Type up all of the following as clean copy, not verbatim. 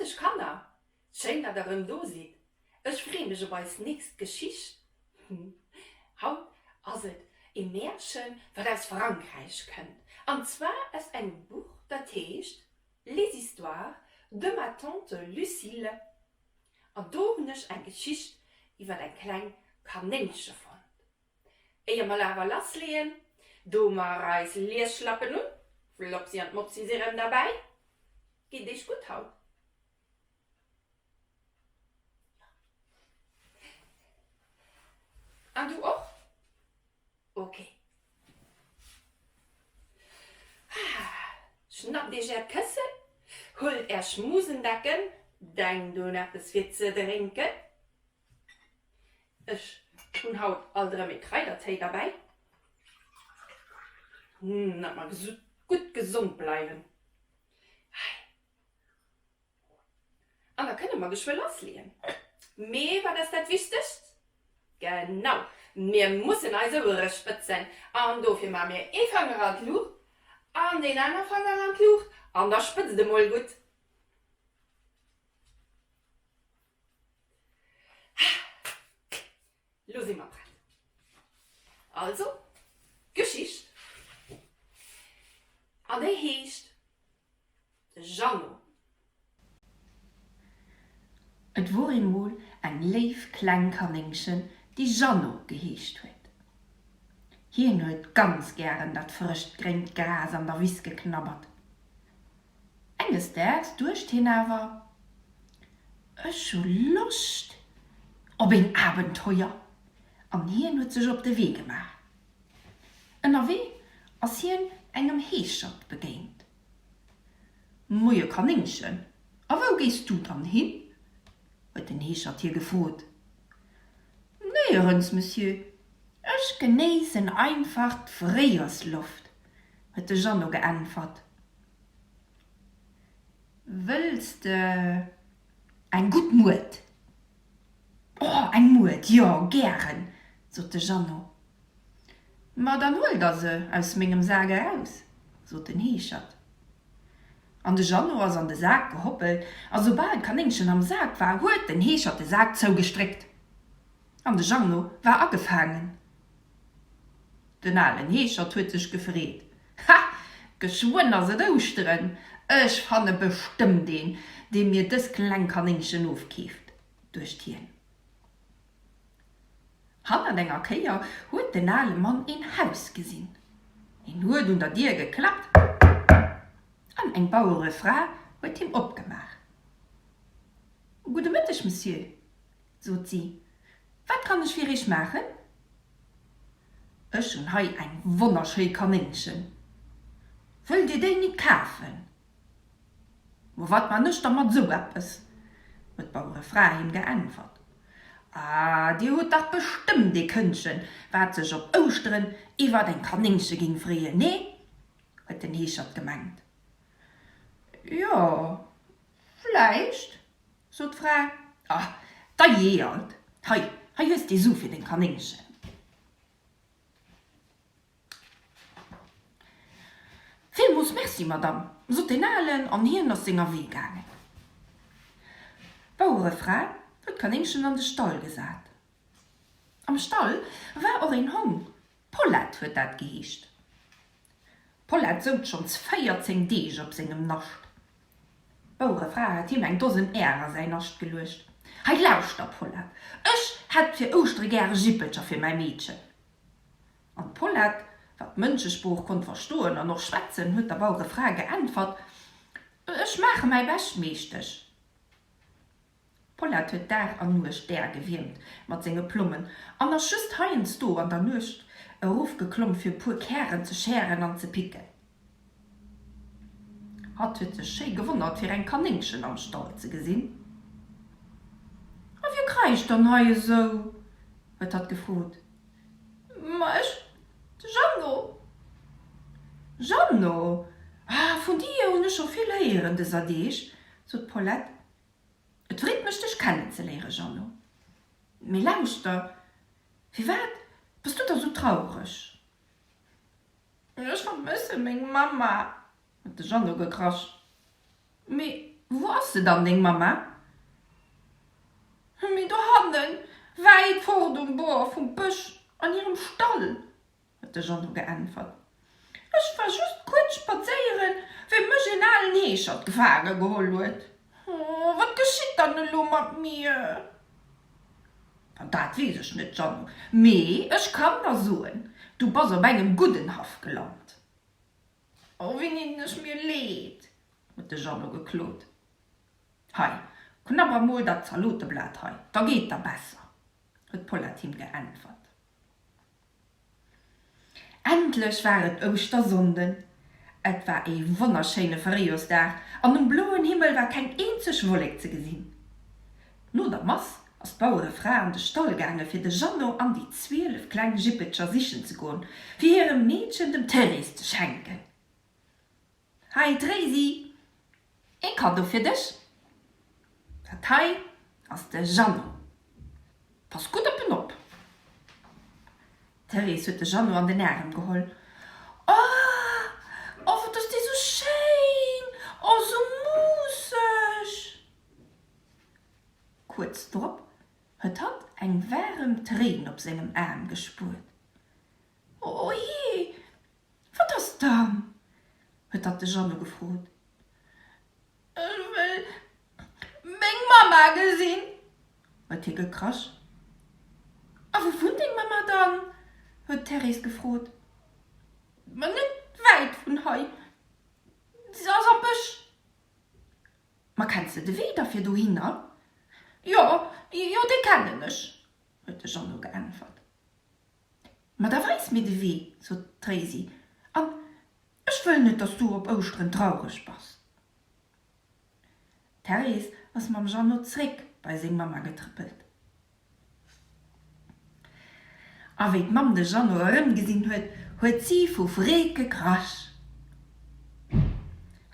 Mëtteg Kanner, schéin dat der erëm do sidd. Ech free mech op eis nächst Geschicht. Haut ass et ee Märchen wat aus Frankräich kënnt, an zwar aus engem Buch dat heescht Les histoires de ma tante Lucille. An do hunn ech eng Geschicht iwwer eng kleng Kanéngche fonnt. Éier mer awer lassleeën, doe mer eis Liesschlappen un, Flopsi an d'Mopsi si rëm derbäi. Geet iech gutt haut? Jo. An du och? Ok. Schnappt iech äert Këssen, huelt är Schmusendecken, denkt un eppes fir ze drénken. Ech hunn haut alt erëm ee Kraidertéi derbäi, datt mer gutt gesond bleiwen. Hei. An da kënne mer geschwë lassleeën. Mee wat ass dat Wichtegst? Genau, mir mussen eis Ouere spëtzen. An dofir maache mir ee Fanger an d'Luucht an deen aner Fanger an d'Luucht an da spëtzt emol gutt. Lo si mer prett. Also, d'Geschicht. An déi heescht De Jeannot. Et wor eemol eng léif kleng Kanéngchen, déi Jeannot geheescht huet. Hien huet ganz gären dat frëscht gréngt Gras an der Wiss geknabbert. Enges Daags duecht hien awer, Ech hu Loscht op een Abenteuer! An hien huet sech op de Wee gemaach. Ënnerwee ass hien engem Heeschert begéint. Moie Kanéngchen, a wou gees du dann hin? huet den Heeschert hie gefrot. Néierens, Monsieur, ech genéissen einfach d'Fréijoersloft, huet de Jeannot geäntwert. Wëlls de eng gutt Muert? Oh, eng Muert, jo, gären, sot de Jeannot. Ma dann huel der se aus mengem Sak eraus, sot den Heeschert. An de Jeannot ass an de Sak gehoppelt, a soubal d'Kanéngchen am Sak war, huet den Heeschert de Sak zougestréckt, an de Jeannot war agefaangen. Den alen Heeschert huet sech gefreet, Ha! Geschwënn ass et Ouschteren! Ech fanne bestëmmt een, dee mir dës kleng Kanéngchen ofkeeft, duecht hien. Hannert enger Kéier huet den ale Mann een Haus gesinn. Hien huet un der Dier geklappt an eng Bauerefra huet him opgemaach. Gudde Mëtteg, Monsieur, sot si, wat kann ech fir Iech maachen? Ech hunn hei eng wonnerschéi Kanéngchen. Wëllt Dir déi nit kafen? Mo wat man ech da mat esou eppes? huet d'Bauerefra him geäntwert. Ah, Dir hutt dach bestëmmt ee Këndchen, wat sech op Ouschteren iwwert eng Kanéngche géing freeën, nee? huet den Heeschert gemengt. Jo, vläicht, Sot d'Fra, Ah, da jee alt, hei, hei hues de Su fir deng Kanéngchen. Villmools Merci, Madame, sot deen Alen, an hien ass senger Wee gaangen. D'Bauerefra huet d'Kanéngchen an de Stall gesat. Am Stall war och een Hong, Paulette huet dat geheescht. D'Paulette souz schonns 14 Deeg op sengem Nascht. D'Bauerefra hat him eng Dosen Äer a säin Nascht geluecht. Hei lauschter, Paulette, ech hätt fir Ouschtere gäre Jippelcher fir mäi Meedchen. An d'Paulette, wat d'Mënschesprooch konnt verstoen an och schwätzen, huet der Bauerefra geäntwert, Ech maache mäi Bescht, Meeschtesch. D'Paulette huet Dag an Nuecht d'Äer gewiermt mat senge Plommen an ass just heiansdo an der Nuecht erofgeklomm fir e puer Kären ze schären an ze picken. Hatt huet sech schéi gewonnert fir eng Kanéngchen am Stall ze gesinn. A wie kräischt dann hei esou? huet hatt gefrot. Ma ech, de Jeannot. Jeannot? Ah, vun dir hunn ech scho vill héieren dëser Deeg, sot d'Paulette. Et freet mech dech kennenzeléieren, Jeannot. Mee lauschter, firwat bass du da sou traureg? Ech vermësse meng Mamma, huet de Jeannot gekrasch. Mee. Wou ass se dann, deng Mamma? Mee dohannen, wäit fort um Bord vum Bësch, an hirem Stall, huet de Jeannot geäntwert. Ech war just kuerz spadséieren, wéi mech een alen Heeschert gefaange geholl huet. Oh, wat geschitt dann elo mat mir? Dat weess ech net, Jeannot, mee ech kann der soen, du bass op engem gudden Haff gelant. Oh, wéi dinn ech mir leed, huet de Jeannot geklot. Hei, knabber mol dat Zaloteblat hei, da geet der besser, huet d'Paulette him geäntwert. Endlech war et Ouschtersonnden. Et war ee wonnerschéine Fréijorsdag an um bloen Himmel war keng eenzeg Wollek ze gesinn. No der Mass ass d'Bauerefra an de Stall gaange fir de Jeannot an déi 12 kleng Jippelcher sichen ze goen, fir hirem Meedchen, dem Therese, ze schenken. Hei Trési, ee Kaddo fir dech. Dat hei ass de Jeannot. Pass gutt op en op. D'Therese huet de Jeannot an den Aarem geholl. Oh, oh, wat ass dee sou schéin! Oh, sou muusseg! Kuerz drop huet hatt eng waarem Tréin op sengem Aarm gespuert. Oh jee, Wat ass dann? huet hatt de Jeannot gefrot. Ech wëll meng Mamma gesinn, huet hie gekrasch. A wou wunnt deng Mamma dann? huet d'Therese gefrot. Ma net wäit vun hei, se ass am Bësch. Ma kenns de de Wee da fir dohinner? Jo, jo, dee kennen ech, huet de Jeannot geäntwert. Ma da weis mir de Wee, sot d'Réisi, an ech wëll net, dass du op Ouschteren traureg bass. D'Therese ass mam Jeannot zréck bei seng Mamma getrëppelt. A wéi d'Mamm de Jeannot erëmgesinn huet, huet si vu Freed gekrasch.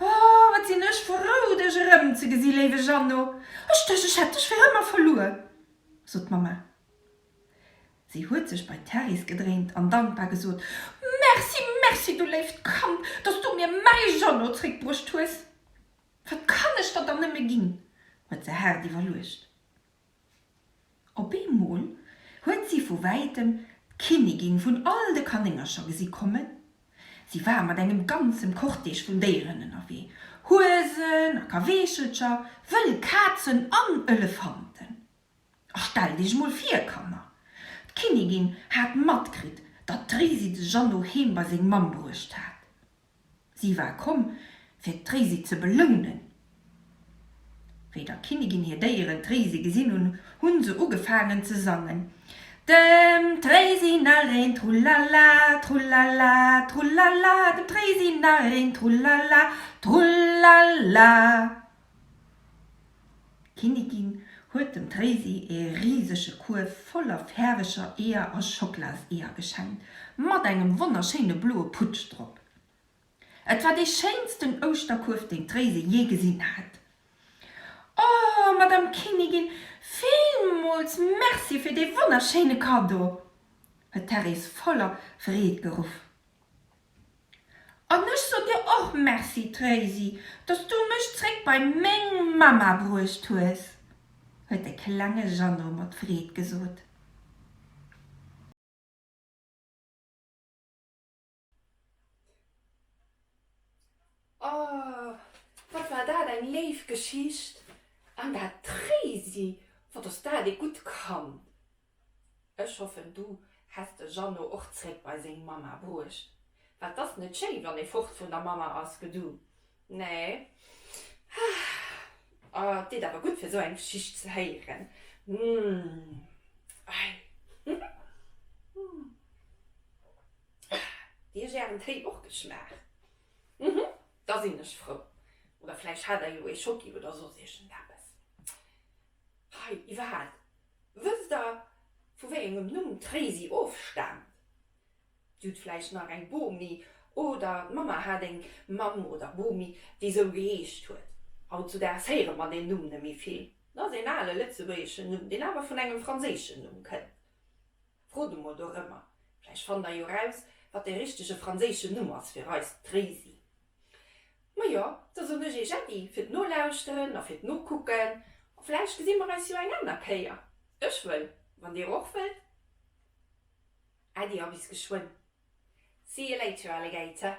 Oh, wat sinn ech frou, dech erëmzegesi, léiwe Jeannot! Ech duecht, ech hätt dech fir ëmmer verluer, sot d'Mamma. Si huet sech bei d'Therese gedréint an dankbar gesot, Merci, merci, du léift Kand, dass du mir mäi Jeannot zréckbruecht hues. Wat kann ech der dann nëmme ginn? huet se haart iwwerluecht. Op eemol huet si vu wäitem d'Kinnigin vun all de Kanéngercher gesi kommen. Si war mat engem ganzem Cortège vun Déieren ënnerwee, Huesen a Kaweechelcher, wëll Kazen an Elefanten. A stellt iech mol vir, Kanner, d'Kinnigin hat matkritt, datt d'Réisi de Jeannot heem bei seng Mamm bruecht hat. Si war komm, fir d'Réisi ze belounen. Wéi der Kinnigin hir Déieren d'Réisi gesinn hunn, hu se ugefaangen ze sangen, Dem Tréisi nach een Trullala, Trullala, Trullala, dem Tréisi nach een Trullala, Trullala. D'Kinnigin huet dem Tréisi ee risege Kuerf voller fäerweger Eeër a Schocklaseeër geschenkt, mat engem wonnerschéine bloe Putsch drop. Et war dee schéinsten Ouschterkuerf, deen d'Tréisi jee gesinn hat. Oh, Madame Kinnigin, villmools Merci fir dee wonnerschéine Kaddo! huet d'Therese voller Freed geruff. An ech soen dir och Merci, Tréisi, dass du mech zréck bei meng Mamma bruecht hues, huet de klenge Jeannot mat Freed gesot. Oh, wat war dat eng léif Geschicht! An dat Tréisi, wat ass dat ee gutt Kand! Ech hoffen du häss de Jeannot och zréck bei seng Mamma bruecht. Well 't ass net schéi wann ee fort vun der Mamma ass, gedu? Nee. Ah, 't deet awer gutt fir sou eng Geschicht ze héieren. Mmh. Ei. Hutt iech ären Téi och geschmaacht? Mhm, da sinn ech frou. Oder vläicht hat der jo ee Schocki oder soss iergendeppes. Hei, iwwerhaat, wësst der, vu wéi engem Numm d'Réisi ofstaamt? Dir hutt vläicht nach eng Bomi oder d'Mamma hat eng Mamm oder Bomi, déi sou geheescht huet. Hautzudaags héiere mer deen Numm net méi vill. Et ass een ale lëtzebuergeschen Numm, deen awer vun engem franséischen Numm kënnt. Frot emol dorëmmer, vläicht fannt der jo raus, wat dee richtege franséischen Numm ass fir eist Réisi. Majo, da soen ech iech Äddi fir d'Nolauschteren a fir d'Nokucken a vläicht gesi mer eis jo eng aner Kéier. Ech wëll, wann dir och wëllt. Äddi a bis geschwënn. See you later, Alligator.